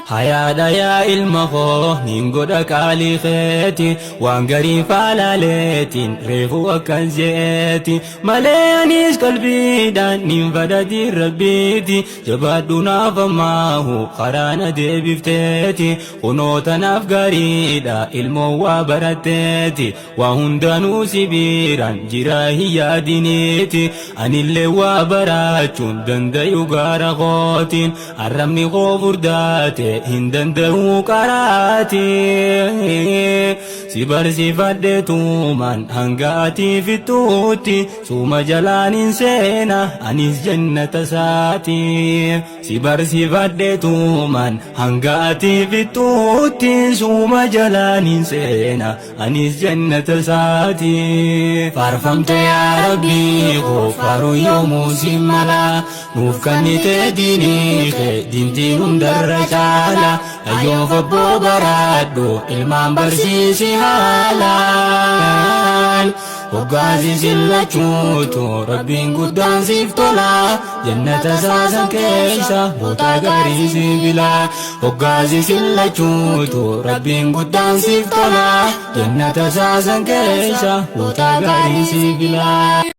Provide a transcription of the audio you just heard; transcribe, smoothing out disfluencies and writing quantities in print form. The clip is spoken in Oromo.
Hayaadha yaa ilma koo nin godha qaalii keeti waan garii faalaaleetiin reefu akkan je'eeti malee anis qalbiidhaan nin fadhatiin rabbiiti jabaadhu naaf ammaahu karaa na deebifteeti kunoo tanaaf gaariidha ilmoon waa baratteeti waa hundaanuu si biiraan jiraa hin yaadiniiti anillee waa baraachuun dandayu gaara kootiin Arrabni koo furdaate hin danda'uu qaraati. Si barsiifadhe tuumaan hanga ati fixxuutti suuma jalaan hin seena anis jannata isaati. Si barsiifadhe tuumaan hanga ati fixxuutti suuma jalaan hin seena anis jannata isaati. Faarfamte yaa Rabbii koo faaruun yoomuu si mala. Nuuf kannite diinii kee diintiin hundarra caala Ayyoof abboo baraadhu ilmaan barsiisi haalaan Hoggaasi sillachuutu rabbiin guddaan siif tola Jannata saasan keessa bootaa gaarii si fila Hoggaasi sillachuutu rabbiin guddaan siif tola Jannata saasan keessa bootaa gaarii si fila.